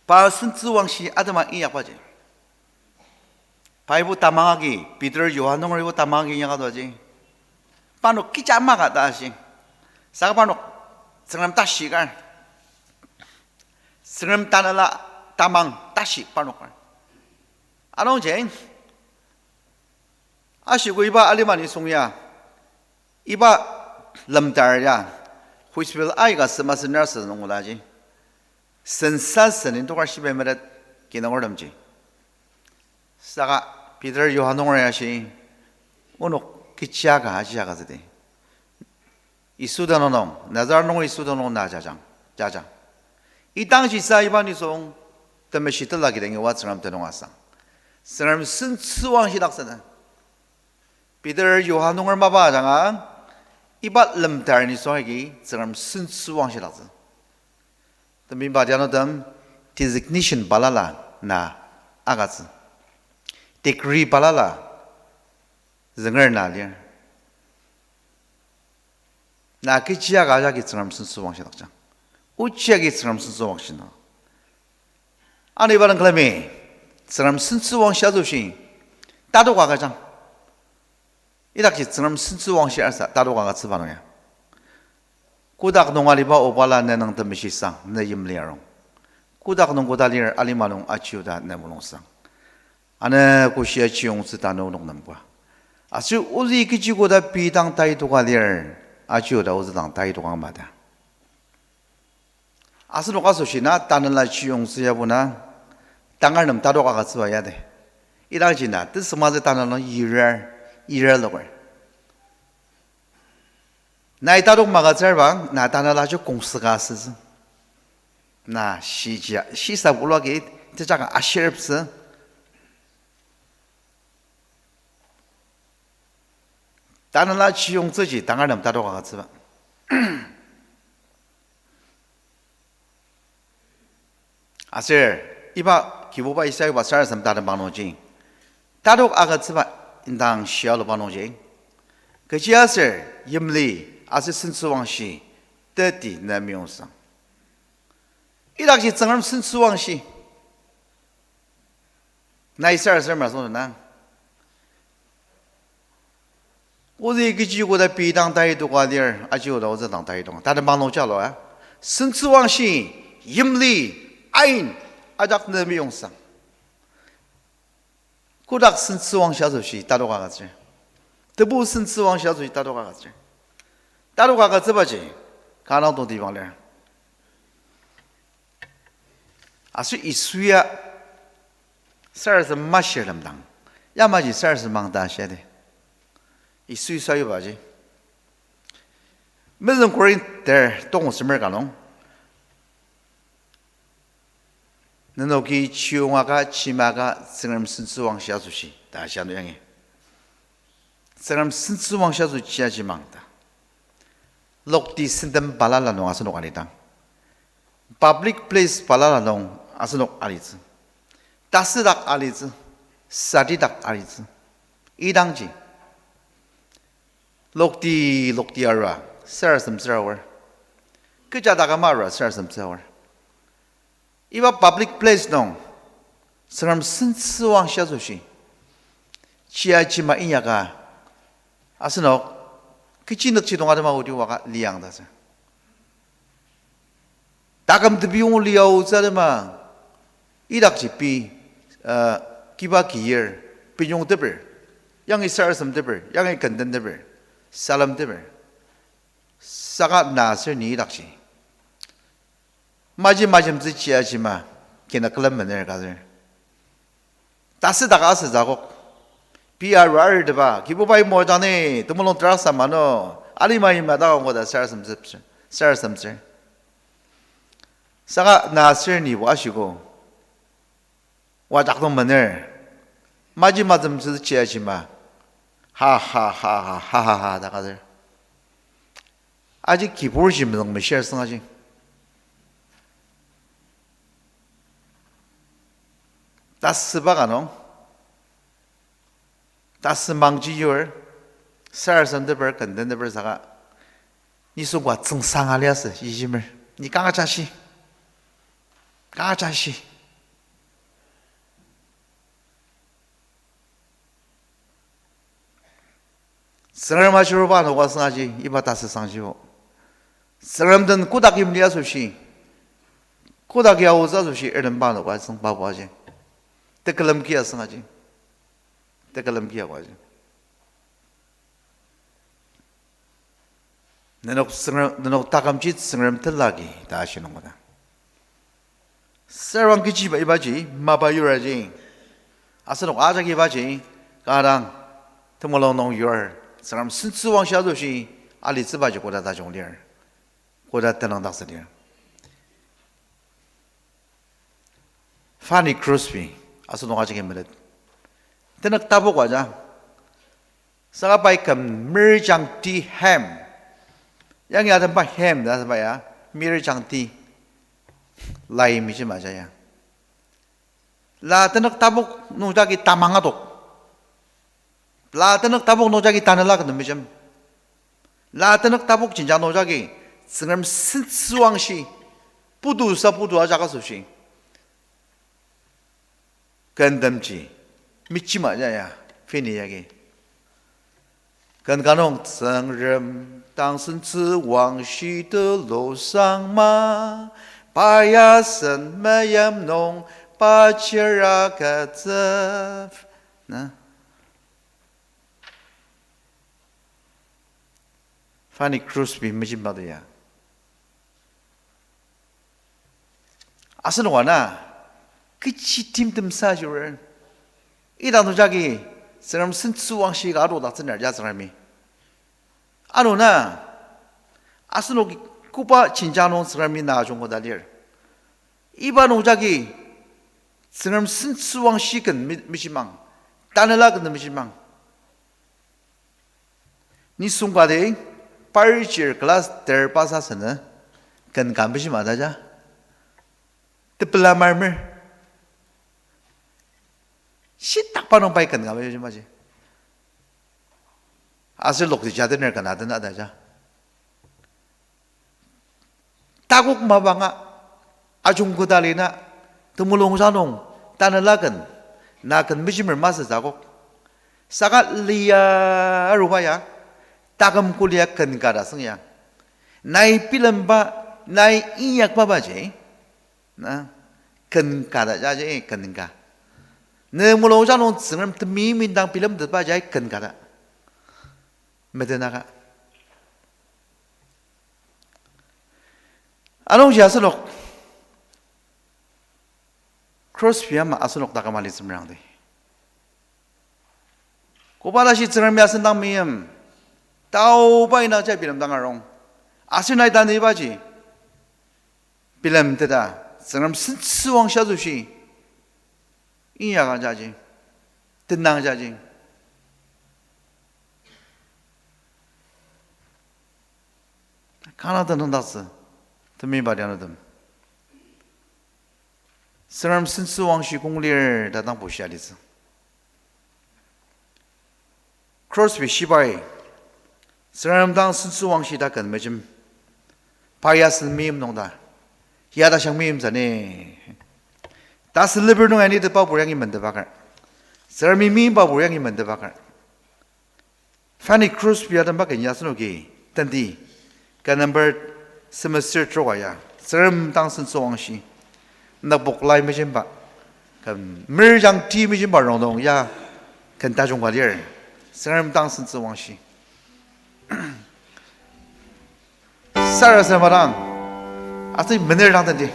pa sentsüwangshi atema inyakbaji, paibo tamang agi, Peter, Johan nungeribo tamang agi inyaka aji. Parnok kecha maka ta ashi. Saka parnok Tsüngrem tashi kar. Tsüngrem tanela tamang tashi parnok kar. Anungji, ashiko iba alima nisung ya, iba lemtar ya, gospel aika sema sener asü nungulaji, sensa seni tokar shibai metet kinungurtemji. Saka Peter, Johan nunger ya ashi, onok kechiaka aji agütsüdi. Yisu tenüng nung, Nazareth nunger Yisu tenüng nung na jajang. Jaja. Idangji sa iba nisung temeshi tela kidangi oa Tsüngrem tenüng asang. Tsüngrem sentsüwangshidaktsüner. Peter, Johan nunger mapa ajanga, iba lemtar nisung agi Tsüngrem sentsüwangshidaktsü. Temeiba tianutem, designation balala na agütsü. Degree balala zünger na lir. Na kechi aka ajaki Tsüngrem sentsüwangshidakjang. Ochi agi Tsüngrem sentsüwangshi na. Ani iba nung külemi, Tsüngrem sentsüwangshi asoshi, tatok agüjang. Idakji Tsüngrem sentsüwangshi arsa tatok agütsüba nung ya. Kotak nung aliba obala ne nung temeshi sang, ne yimli arung. Kotak nung koda lir alima nung aji oda ne mulung sang. Ano koshia chiyongtsü tanü onok nembua. Aser ozü kechi koda pei dang tai toka lir, aji oda ozü dang tai toka mada. Asenok asoshi na tanela chiyongtsü yabo na, tangar nem tatok agütsüba yade. Idangji na tesüngmazü tanela yirar, yirar loker. Nai tatok magütsür bang, na tanela ji kongsüka asütsü. Na shijia, shisa bulagi, tejaka ashireptsü. Tanela chiyongtsüji tangar nem tatok agütsüba. Aser, iba Kibuba Isaiah iba sarasadem tatembang nungji, tatok agütsüba indang shia aluba nungji, kechiaser yimli aser sentsüwangshi teti na meyong sang. Idakji Tsüngrem sentsüwangshi. Nai sarasadem asüngdang. Ozü kechi koda pei dang tai toka lir, aji oda ozü dang tai toka. Tatembang nungji alu, a? Sentsüwangshi, yimli, ain, ajak ne meyong sang. Kotak sentsüwangshi asoshi tatok agütsür. Tebu sentsüwangshi asoshi tatok agütsür. Tatok agütsübaji, kanga tongtibang lir. Aser Yisua sarasadem mashir lemdang, yamaji sarasadem mang ta shiadi. Yisui sayubaji. Mezüng Korinter tokong semer ka nung, nenoki chiyongaka, chimaka, Tsüngrem sentsüwangshi asoshi ta shia nung yangi. Tsüngrem sentsüwangshi asoshi aji mang ta. Lokti sentem balala nung asenok alidang, public place balala nung asenok alitsü. Tasüdak alitsü, satidak alitsü. Idangji lokti, lokti arua sarasademtsür aor. Kecha dak ama arua sarasademtsür aor. Iba public place nung Tsüngrem sentsüwangshi asoshi, chia jima inyaka, asenok kechi nükjidong atema odi waka liang ta sür. Taküm tebiyong liaotsü atema, idakji pei, uh, kiba kiyir, peinyongteper, yangi sarasademteper, yangi kendenteper, salemteper. Saka na aser ni idakji maji majemtsü chia jima kina külem mener ka sür. Tasüdak asütsü akok. Pei arua aritepa, Kibubai moajang ni, temulung terasa mano, alima yima dang koda sarasademtsür, sarasademtsür. Saka na aser nibo ashiko, ojak nung mener, maji majemtsü chia jima, ha ha ha ha ha ha ha ta ka sür. Aji kibur ji mezüng meshir asüngaji. Tasüba ka nung, tasü mangji yur, sarasademteper, kendenteper saka, nisung ka tsüngsang aliasü, yijimer. Ni kanga jashi. Kanga jashi. Tsüngrem achiruba anoka asüngaji, iba tasü sangjibo. Tsüngrem den kodak yimli asoshi, kodak yaotsü asoshi, ertemba anoka asüngba aji. Tekülem ki asüngaji. Tekülem ki aji. Nenok Tsüngrem, nenok takümji Tsüngrem telagi ta ashi nungkoda. Sürabang kechiba ibaji mapa yuraji. Asenok ajak ibaji kanga dang temulung nung yur Tsüngrem sentsüwangshi asoshi alitsübaji koda tajung lir. Koda tenüngdaktsü lir. Fanny Crosby, asenok ajaki metet. Tenük tapok aja. Saka pai küm Mirjangti Ham. Yangi atemba Ham ta asüba ya, Mirjangti. Lai mechi maja ya. La tenük tapok nungjagi tamang adok. La tenük tapok nungjagi tanela ken mejem. La tenük tapok jenjang nungjagi Tsüngrem sentsüwangshi, putu sa putu ajak asoshi kenemji mechi maja ya, Fanny yagi. Ken ka nung Tsüngrem dang sentsüwangshi telusang ma, pa ya sen meyim nung pa chira agütsü. Na? Fanny Crosby mejemba to ya. Asenok ana, kechi timtem sa shiren. Idang nungjagi, Tsüngrem sentsüwangshi ka adokdaktsüner ya Tsüngremi. Ano na, asenok koba jenjang nung Tsüngremi na ajungkoda lir. Iba nungjagi, Tsüngrem sentsüwangshi ken me-, mejemang, tanela ken mejemang. Nisung ka di, parichir class ter pass asünü, ken ka mejema ta ja. Tepela marmer. Shitakba nung pai ken ka mejemaji. Aser lokti jatener ken atena ta ja. Takok mapanga, ajungkoda lina, temulung sa nung, tanela ken, na ken mejemer masü takok. Saka lia aruba ya, taküm kolia ken ka ta süng ya. Nai bilemba, nai inyakba baji, na, ken ka ta jaji, ken ka. Ne mulung sa nung Tsüngrem temeim indang bilemtetba jai ken ka ta. Metenaka. Anungji asenok Crosby ama asenok taküm alitsü merangdi. Koba tashi Tsüngremi asen dang meim, taoba indang jai bilemdang arung. Aser nai tanibaji bilemteta, Tsüngrem sentsüwangshi asoshi inyaka jaji, tenang jaji. Kanga tenüngdaktsü, temeim adianutem. Tsüngrem sentsüwangshi kong lir ta dang bushia litsü. Crosby shibai, Tsüngrem dang sentsüwangshi ta ken mejem. Pa ya sen meim nung ta, ya ta shang meim tsüni. Ta seleber nung ani tepa pur yangi mentepaker. Tsüngremi meimba pur yangi mentepaker. Fanny Crosby atemba ken ya asenoki tenti, ken number semester trok ya, Tsüngrem dang sentsüwangshi, nükpok lai mejemba, ken Mirjangti mejemba rongnung ya, ken tajung ka lir, Tsüngrem dang sentsüwangshi. Sarasadem adang, aser mener dang tenti.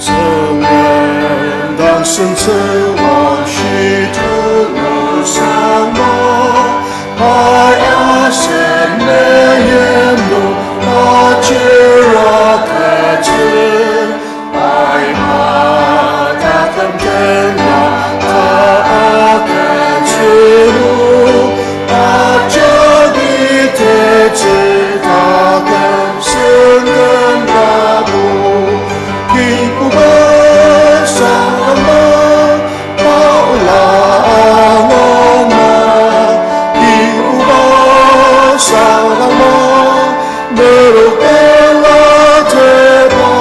Tsüngrem dang sentsüwangshi telusang ma, pai asen meim nung pa chira agütsü, pai ma taküm tenla ta agütsü nung, ajak iteter taküm senden tapu. Kibuba sangma, paola angama, Kibuba sangma, nerok pela teba,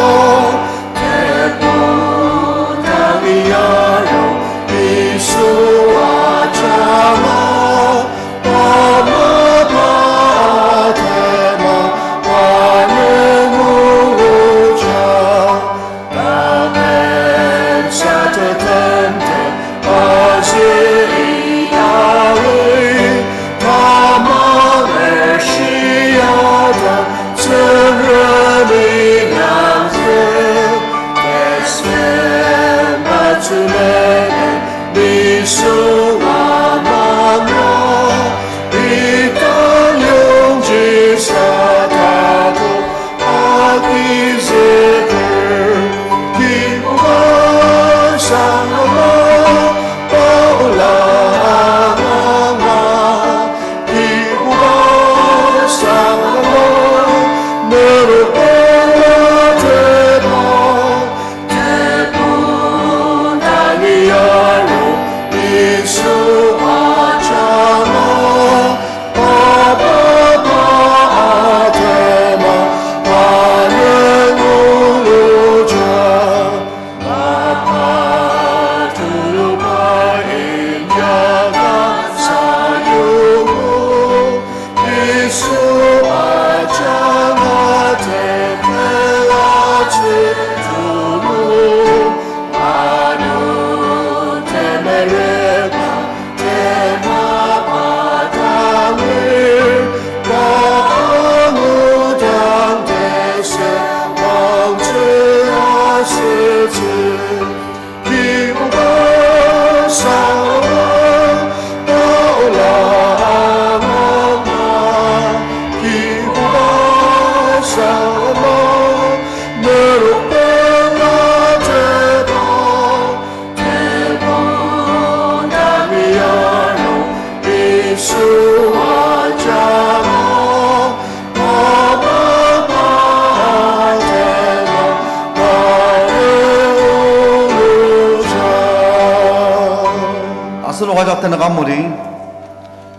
Tulu ajak tenük amudi,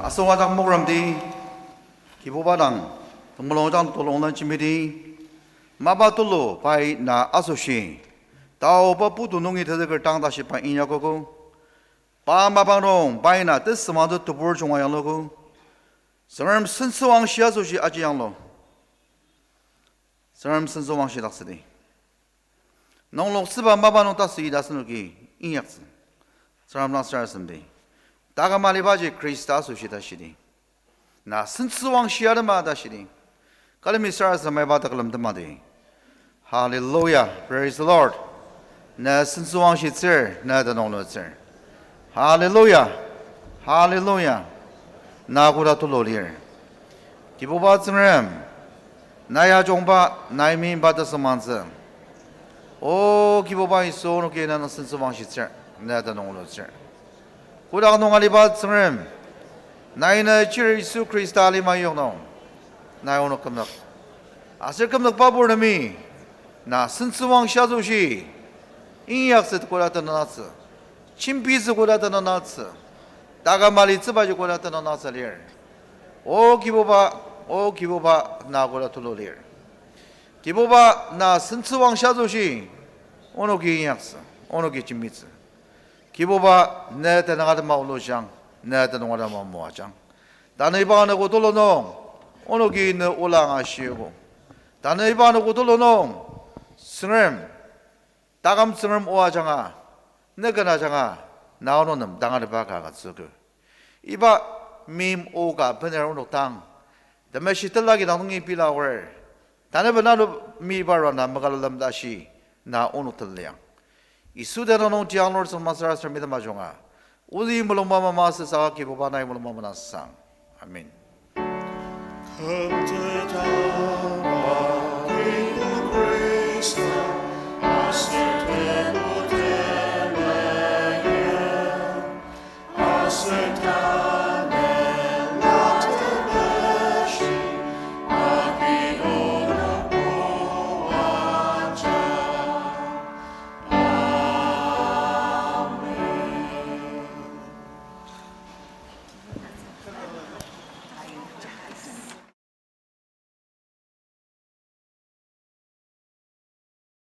aser ajak mokramdi, Kibuba dang temulung ajak tulung nung jembidi, mapa tulu pai na asoshi, taoba putu nungi tezüker tang tashi pai inyakogo, pa mapang nung pai na tesümangtsü tebur junga yanglugo, Tsüngrem sentsüwangshi asoshi aji yanglu. Tsüngrem sentsüwangshi daktsüdi. Nungloktsüba mapa nung tasü ita asenoki inyaktsü. Tsüngrem dang sarasademdi. Taküm alibaji Khrista asoshi ta shidi. Na sentsüwangshi atema ta shidi. Külemi sarasademba iba tekülem temadi. Hallelujah. Praise the Lord. Na sentsüwangshitsür, na tenüng lutsür. Hallelujah. Hallelujah. Na koda tulu lir. Kibuba Tsüngrem, na ya jungba, nai meimba tesümangtsü. O Kibuba Yisu, onoki na sentsüwangshitsür, na tenüng lutsür. Kotak nung aliba Tsüngrem, nai na chir Yisu Khrista alima yok nung, nai onok kümnük. Aser kümnükba purtemi, na sentsüwangshi asoshi inyaktsü koda tenüngdaktsü, jembitsü koda tenüngdaktsü, taküm alitsübaji koda tenüngdaktsü lir. O Kibuba, O Kibuba, na koda tulu lir. Kibuba, na sentsüwangshi asoshi onoki inyaktsü, onoki jembitsü. Kibuba, ne tenüng atema olujang, ne tenüng atema moajang. Tanü iba anogo tulu nung, onoki ne ola angashiogo. Tanü iba anogo tulu nung, Tsüngrem, taküm Tsüngrem o ajanga, ne ken ajanga, na onok nem tangatetba ka agütsüogo. Iba meim o ka bener onok dang, temeshi tela kidang nungi pila aor, tanü bena lu mi iba rua na mekalem tashi, na onok teliang. Yisu tenüng nung tiang Lord Tsüngrem sarasademdi temajunga. Ozü mulungba mama süsaka Kibuba nai mulungba manasang. Amen. Kümteta